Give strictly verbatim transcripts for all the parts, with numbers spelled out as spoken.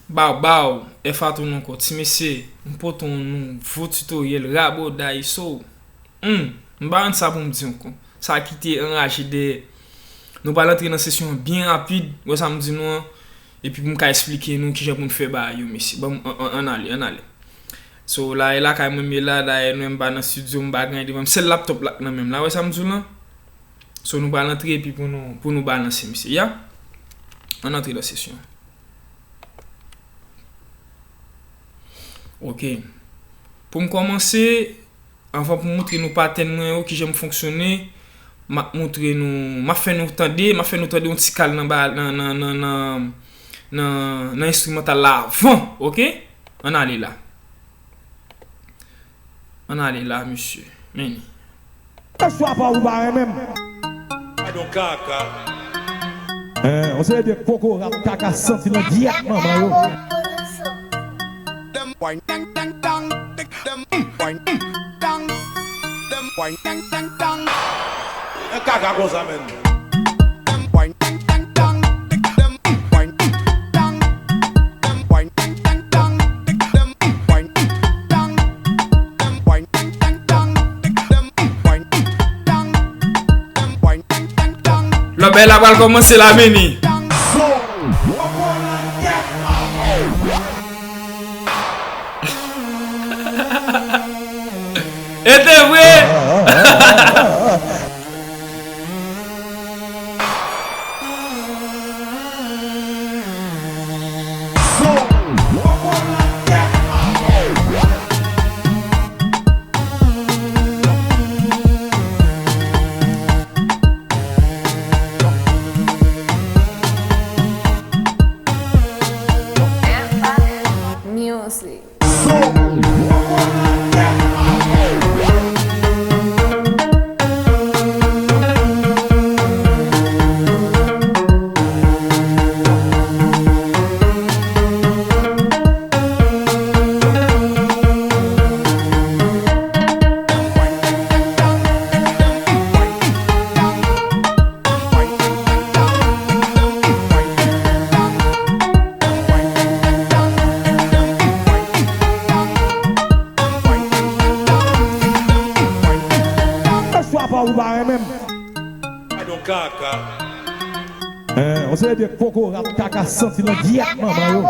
Bow bow, F a tou non ankò. Ti mesye, m pote yon nouvo tutoriel raboday, so, hmm, m pa konn sa pou m di ankò. Sa ki te anraje dèyè. Nou pral antre nan sesyon an byen rapid, wè sa m di nou an, epi pou m ka esplike nou kijan pou n fè bagay yo, mesye. Ban m, an, an, ann ale, ann ale. So, la, e lakay mwen m ye la, dayè, nou wè m pa nan studio, m pa gen anyen devan m, sèl laptop la k nan men m la, wè sa m di w lan? So, nou pral antre epi pou nou, pou nou balanse, mesye, ya? Ann antre nan sesyon. Ok. Pou m kòmanse, anvan pou m montre nou patèn mwen yo, kijan m fonksyone, m ap montre nou, m ap fè nou tande, m ap fè nou tande yon ti kal nan ba, nan, nan, nan, nan, nan, nan enstrimantal la avan, ok? Ann ale la. Ann ale la, mesye. Men li. Oswa pa ou pa renmen m. Gadon kaka. Eh, on se de kokorat kaka santi nan gyèt manman yo. Dem wine tang tang tang, dem wine tang, dem wine tang tang tang. Yon kaka konsa menm. Dem wine tang tang tang, dem wine tang, dem wine tang tang tang, dem wine tang, dem wine tang tang tang, dem wine tang, dem wine tang tang tang. Lòbèy la pral kòmanse la, men li. E te vre! Music. Oswa pa ou pa renmen m. Gadon kaka. Eh, on se de kokorat kaka santi nan gyèt manman yo.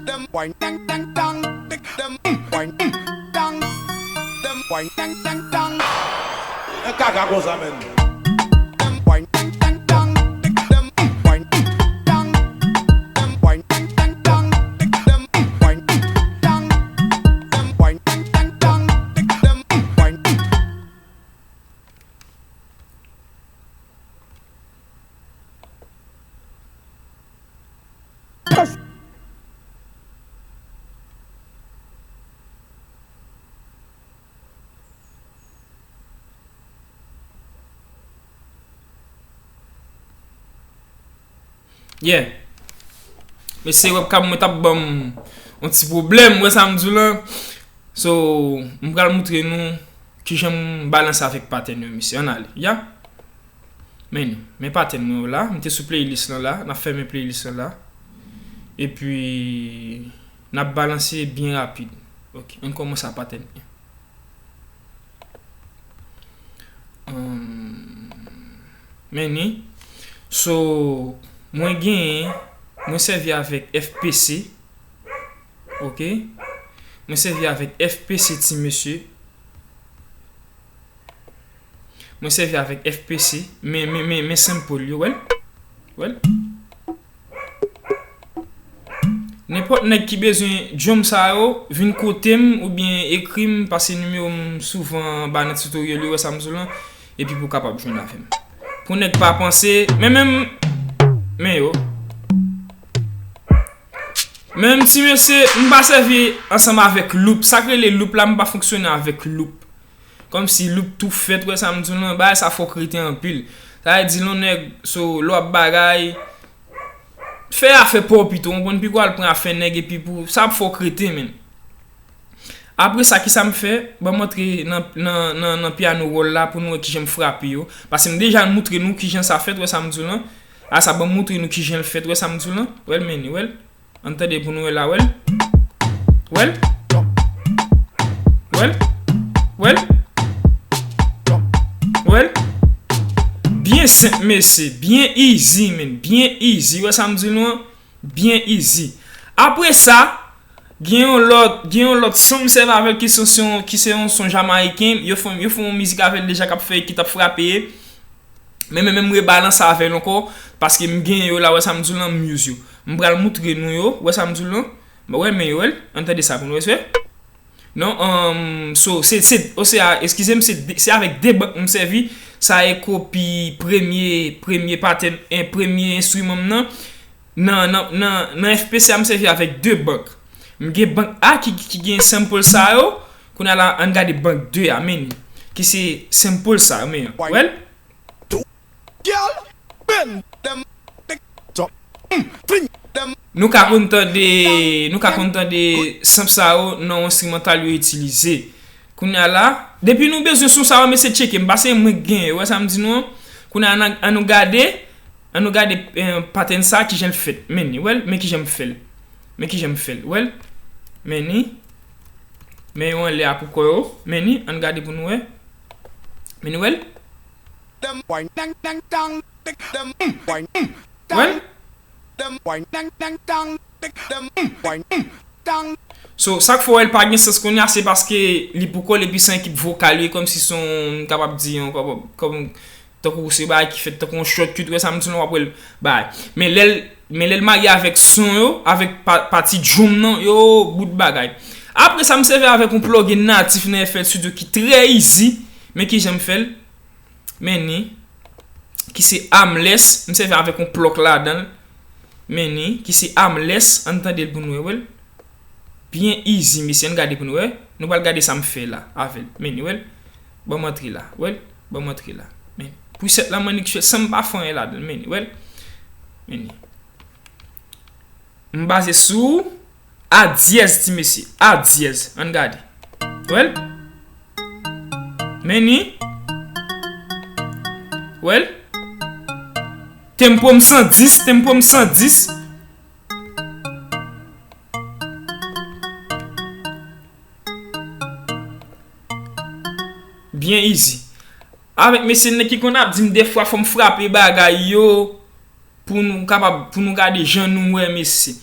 Dem wine tang tang tang, dem wine tang, dem wine tang tang tang. Yon kaka konsa menm. Dem wine tang tang tang, dem wine tang, dem wine tang tang tang, dem wine tang, dem wine tang tang tang, dem wine. Yeah. Mesye, webcam mwen t ap ban m yon ti pwoblèm, wè sa m di w lan. So, m pral montre nou kijan m balanse avèk patèn yo, mesye. Ann ale, ya. Men nou, men patèn mwen yo la. M te sou playlist lan la. N ap fèmen playlist lan la. Epi, n ap balanse byen rapid. Ok, ann kòmanse a patèn en. Ahn, men ni. So, mwen genyen, mwen sèvi avèk F P C. Ok? Mwen sèvi avèk F P C, ti mesye. Mwen sèvi avèk F P C. Men, men, men, men sample yo, wè l? Wè l? Nenpòt nèg ki bezwen drum sa yo, vin kote m oubyen ekri m, pase nimewo m souvan anba nan tutorial yo, wè sa m sou lan, epi pou w kapab jwenn avè m. Pou nèg pa panse, men menm, men yo. Menm ti mesye, m pa sèvi ansanm avèk loop. Sa k rele loop la, m pa fonksyone avèk loop. Kòmsi loop tou fèt, wè sa m di w lan, bagay sa fòk rete anpil. Sa vle di, lè yon nèg, so, lè w ap bagay, fè afè pa w pito, w konprann, piko al pran afè nèg epi pou, sa ap fè w krete, menn. Apre sa, kisa m fè? Ban m antre nan, nan, nan, nan piano roll la pou nou wè kijan m frape yo. Paske m deja moutre nou kijan sa fèt, wè sa m di w lan. A sa, ban m moutre nou kijan l fèt. Wè sa m di w lan? Wè l, men li, wè l. Ann tande pou nou wè la, wè l. Wè l. Wè l. Wè l. Wè l. Byen senp, mesye. Byen easy, men. Byen easy. Wè sa m di nou an? Byen easy. Apre sa, gen yon lòt, gen yon lòt son m sèvi avè l ki se, se yon, ki se yon son jamayiken. Yo fè, yo fè yon mizik avè l deja k ap fè, ki t ap frape. Men, men, men m rebalanse avè l ankò, paske m gen yo la, wè sa m di w lan, m use yo. M pral moutre nou yo, wè sa m di w lan. Wè, men yo, wè l, ann tande sa pou nou wè, wè. Non, um, so, se, se, osea, eskize m, se de, se avèk de bank m sèvi, sa e kopi premye, premye patèn, en, premye enstriman m nan. Nan, nan, nan, nan F P C a, m sèvi avèk de bank. M gen bank A ki, ki gen sample sa yo. Kounye a la, ann gade bank de a, men li. Ki se sample sa yo, men. Wè l? Nou ka konn tande, nou ka konn tande sample sa yo nan yon enstrimantal yo itilize. Kounye a la, depi nou bezwen son sa yo, mesye tcheke m, paske mwen k genyen, wè sa m di nou an. Kounye a, ann, ann nou gade, ann nou gade, eh, patèn sa, kijan l fèt. Men li, wè l, men kijan m fè l. Men kijan m fè l, wè l. Men li. Men yo anlè a pou kò yo. Men li, ann gade pou nou wè. Men li, wè l. Wè l. So, sa k fè w wè l pa gen sans kounye a, se paske li pou kò l, epi se yon ekip vokal, li kòmsi se yon, m kapab di, yon, kòm, kòm, tankou se bagay ki fèt tankou yon shortcut, wè sa m di nou, w ap wè l bagay. Men lè l, men lè l marye avèk son yo, avèk pa, pati drum nan, yo, bout bagay. Apre sa, m sèvi avèk yon plugin natif nan F L Studio ki trè easy, men kijan m fè l? Men li, ki se Armless, m sèvi avèk yon plug ladan l. Men li, ki se Armless, ann tande l pou nou wè, wè l. Byen easy, mesye, ann gade pou nou wè. Nou pral gade sa m fè la, avè l. Men li, wè l. Ban m antre la, wè l. Ban m antre la. Men li. Preset la, m annik fè san m pa fè anyen ladan l. Men li, wè l. Men li. M baze sou A dyèz, ti mesye. A dyèz. Ann gade. Wè l? Men li. Wè l? Tempo m san dis, tempo m san dis. Byen easy. Avèk mesye nèg ki konn ap di m defwa fò m frape bagay yo. Pou nou kapab, pou nou gade jan nou wè, mesye.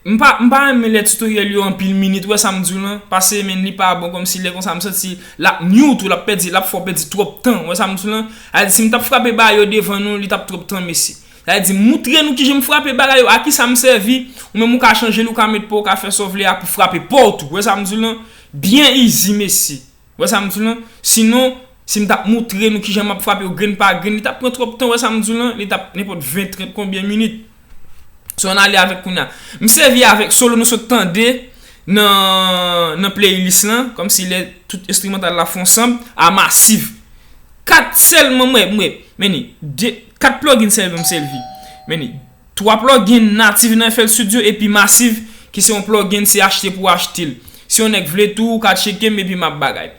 M pa, m pa renmen lè tutoriel yo anpil minit, wè sa m di w lan, paske, men, li pa bon, kòmsi lè konsa m santi l ap nuh ou tou, l ap pèdi, l ap fè w pèdi twòp tan, wè sa m di w lan. Sa vle di, si m t ap frape bagay yo devan nou, li t ap twòp tan, mesye. Sa vle di, moutre nou kijan m frape bagay yo, a kisa m sèvi, ou menm ou ka chanje l, ou ka met pa w, ou ka fè sa w vle a pou frape pa w tou, wè sa m di w lan. Byen easy, mesye. Wè sa m di w lan? Sinon, si m t ap moutre nou kijan m ap frape yo grenn pa grenn, li t ap pran twòp tan, wè sa m di w lan? Li t ap nenpòt ven, trant, konbyen minit. So, ann ale avèk kounye a. M sèvi avèk solo nou sot tande nan, nan playlist lan, kòmsi lè tout enstrimantal la fè ansanm, a masiv. Kat sèlman mwen, mwen, men ni, de, kat plugin sèlman m sèvi. Men ni, twa plugin natif nan F L Studio epi masiv, ki se yon plugin, se achte pou achte l. Si yon nèg vle tou, ou ka tcheke m epi m ap bagay.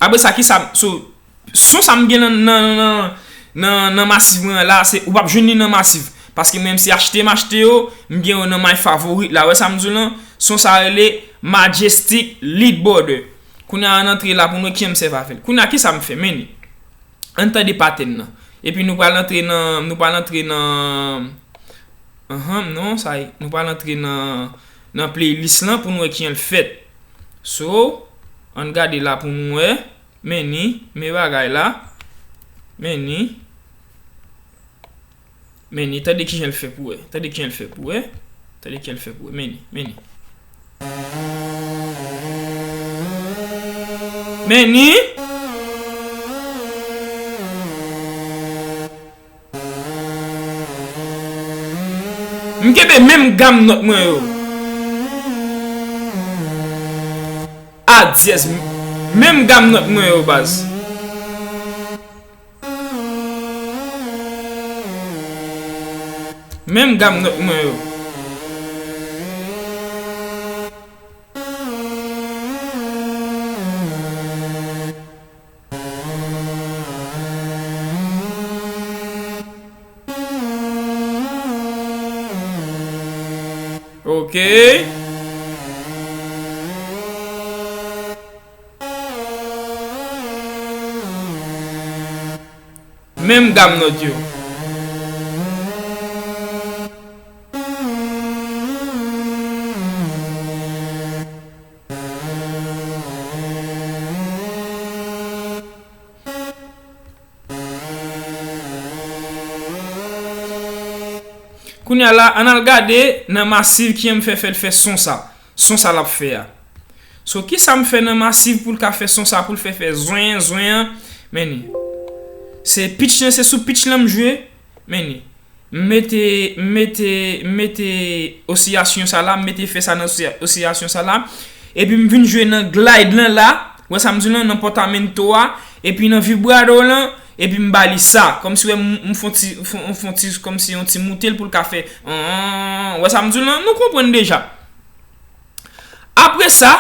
Apre sa, kisa, so, son sa m gen nan, nan, nan, nan, nan masiv mwen an la, se, ou p ap jwenn li nan masiv. Paske mwen menm se achte m achte yo, m gen yo nan my favorite la. Wè sa m di w lan? Son sa rele Majestic Lead Border. Kounye a ann antre la pou nou wè kijan m sèvi avè l. Kounye a kisa m fè? Men ni. Ann tande patèn nan. Epi nou pral antre nan, nou pral antre nan, anhan, non, sa e, nou pral antre nan, nan playlist lan pou nou wè kijan l fèt. So, ann gade la pou nou wè. Men ni, men bagay la. Men ni. Men ni, tande kijan l fè pou wè. Tande kijan l fè pou wè. Tande kijan l fè pou wè. Men ni, men ni. Men ni. M kenbe menm gam nòt mwen yo. A dyèz. Menm gam nòt mwen yo, baz. Menm gam nòt mwen yo. Ok. Menm gam nòt yo. Kounye a la, ann al gade nan masiv ki an m fè fè l fè son sa. Son sa l ap fè a. So, kisa m fè nan masiv pou l ka fè son sa, pou l fè fè zwen, zwen an? Men ni. Se pitch lan, se sou pitch lan m jwe. Men ni. M mete, m mete, m mete osiyasyon sa la, m mete efè sa nan osiya-, osiyasyon sa la. Epi m vin jwe nan glide lan la. Wè sa m di w lan, nan portamento a. Epi nan vibrato lan. Epi m ba li sa. Kòmsi wè m, m fon ti, fon, fon ti, kòmsi yon ti moute l pou l ka fè. An, wè sa m di w lan, nou konprann deja. Apre sa,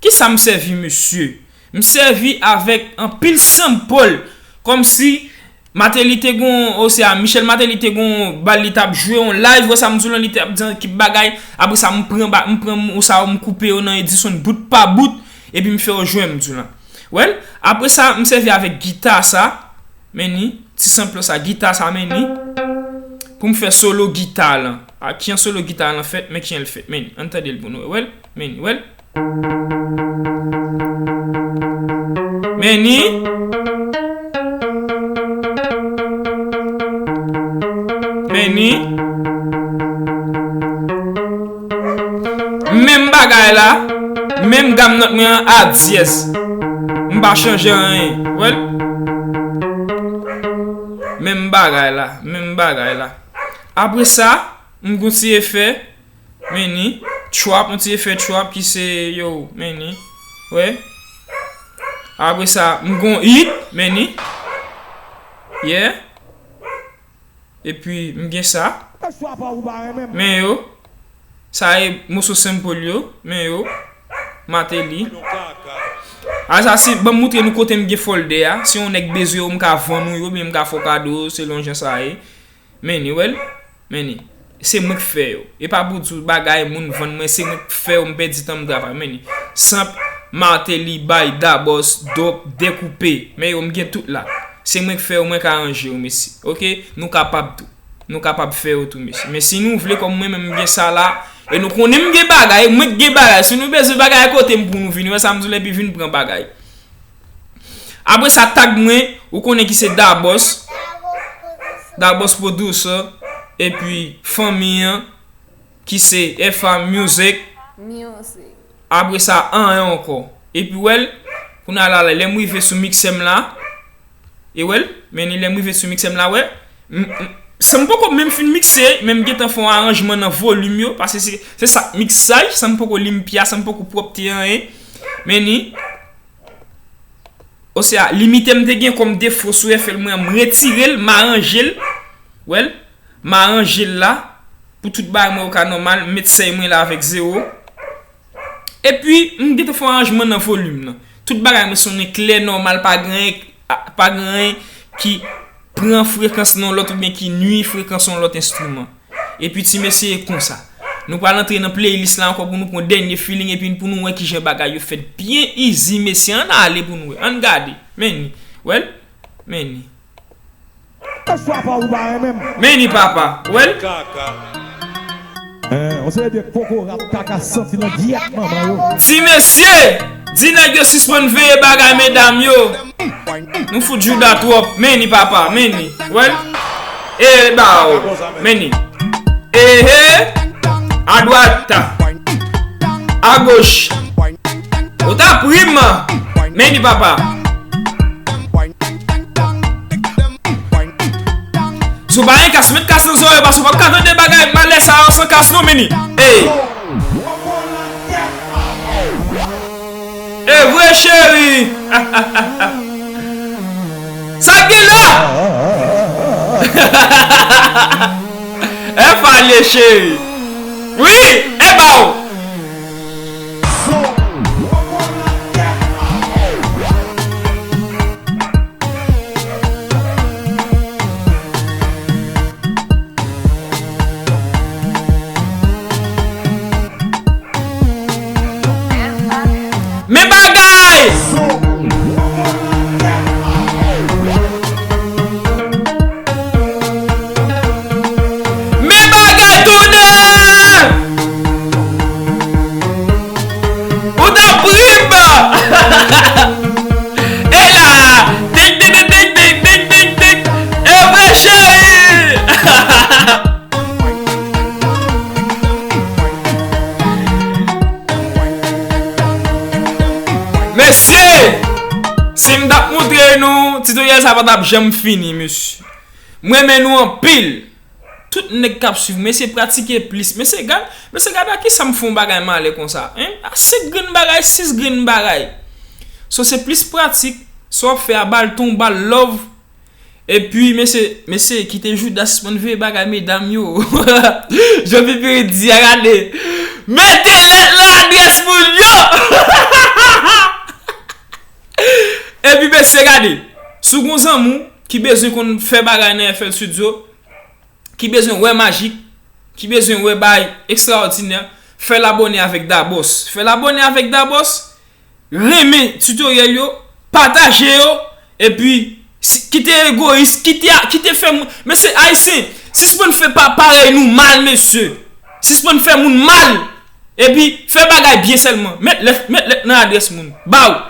kisa m sèvi mesye? M sèvi avèk anpil sample. Kòmsi Martelly te gon, osea, Michel Martelly te gon bal li t ap jwe yon live, wè sa m di w lan, li t ap di an ekip bagay. Apre sa, m pran, ba- m pran mo sa yo, m koupe yo nan Edison bout pa bout, epi m fè yo jwe, m di w lan. Wè l? Apre sa, m sèvi avèk gita sa, men ni, ti sample sa, gita sa, men ni, pou m fè solo gita lan. A, kijan solo gita lan fèt, men kijan l fèt, men ni, ann tande l pou nou wè, wè l, men ni, wè l. Men ni. Men ni. Menm bagay la. Menm gam nòt mwen an a dyèz. M pa chanje anyen. Wè l? Menm bagay la. Menm bagay la. Apre sa, m gon ti efè. Men ni. Trap, yon ti efè trap ki se, yo, men ni. Wè. Apre sa, m gon hit, men ni. Yeah. Epi, m gen sa. Men yo. Sa e moso sample yo, men yo. Martelly. A sa, si, ban m moutre nou kote m gen folder a. Si yon nèg bezwen yo, m ka vann ou yo, oubyen m ka fè w kado yo, selon jan sa ye. Men ni, wè l? Men ni. Se mwen k fè yo. E pa pou di w bagay, moun vann mwen, se mwen k fè yo, m pèdi tan m travay. Men ni. Sample, Martelly, bay, Dabòs, dòp, dekoupe. Men yo, m gen tout la. Se mwen k fè yo, mwen k aranje yo, mesye. Oke? Nou kapab tou. Nou kapab fè yo tou, mesye. Men si nou vle, kòm mwen menm, m gen sa la, e nou konnen m gen bagay, mwen k gen bagay. Si nou bezwen bagay, kote m pou nou vini. Wè sa m di w lan, epi vin pran bagay. Apre sa, tag mwen, ou konnen ki se Dabòs. Dabòs Producer, epi fanmi an, ki se F A Music. Music. Apre sa, anyen ankò. Epi wè l, kounye a la, lè m rive sou miksè m la, e wè l, men ni lè m rive sou miksè m la, wè, m, m, san m poko menm fin mikse, men m gentan fè yon aranjman nan volim yo, paske se, se sa k miksaj, san m poko limpi a, san m poko pwòpte anyen, men ni, Osea, limite m te gen kòm defo sou F L mwen an, m retire l, m aranje l. Wè l? M aranje l la. Pou tout bagay mwen yo ka nòmal, m met sèy mwen la avèk zewo. Epi, m gentan fè yon aranjman nan volim nan. Tout bagay mwen sonnen klè, nòmal, pa gen anyen, pa gen anyen ki pran frekans nan yon lòt oubyen ki nui frekans yon lòt enstriman. Epi ti mesye e konsa. Nou pral antre nan playlist la ankò pou nou pran dènye feeling epi pou nou wè kijan bagay yo fèt byen easy mesye. Ann ale pou nou wè. Ann gade. Men ni. Wè l? Men ni. Oswa pa ou pa renmen m. Men ni papa. Wè l? Hein, on se de koko rap kaka santi nan gyèt manman yo. Ti mesye, di nèg yo sispann veye bagay medam yo. Nou fout jouda twòp. Men ni papa, men ni. Wè l? E ba w. Men ni. Ehe. A dwat. A goch. Ou ta pri m. Men ni papa. Si w pa gen kas, met kas nan zòrèy w, paske w p ap ka tande bagay malè sa yo san kas non, men ni. Ey! E vre, cheri! Sa k gen la? E pale, cheri! Wi! E ba w! Tutorial sa pa t ap janm fini, mesye. M renmen nou anpil. Tout nèg k ap swiv, mesye, pratike plis. Mesye, gad, mesye, gad a kisa m fè yon bagay malè konsa, en? A senk grenn bagay, sis grenn bagay. So, se plis pratik, sa w ap fè a, ba l ton, ba l love. Epi, mesye, mesye, kite Jouda sispann veye bagay medam yo. Jan Pipiri di a, gade. Mete lèt nan adrès moun yo! Epi, mesye, gade. Si w gon zanmi w ki bezwen konn fè bagay nan F L Studio, ki bezwen wè majik, ki bezwen wè bagay ekstraòdinè, fè l abòne avèk Dabòs. Fè l abòne avèk Dabòs, renmen tutorial yo, pataje yo, epi si- kite egoyis, kite, kite fè moun. Mesye, Ayisyen, sispann fè pa parèy nou mal, mesye. Sispann fè moun mal. Epi, fè bagay byen sèlman. Met lèt, met lèt nan adrès moun. Ba w.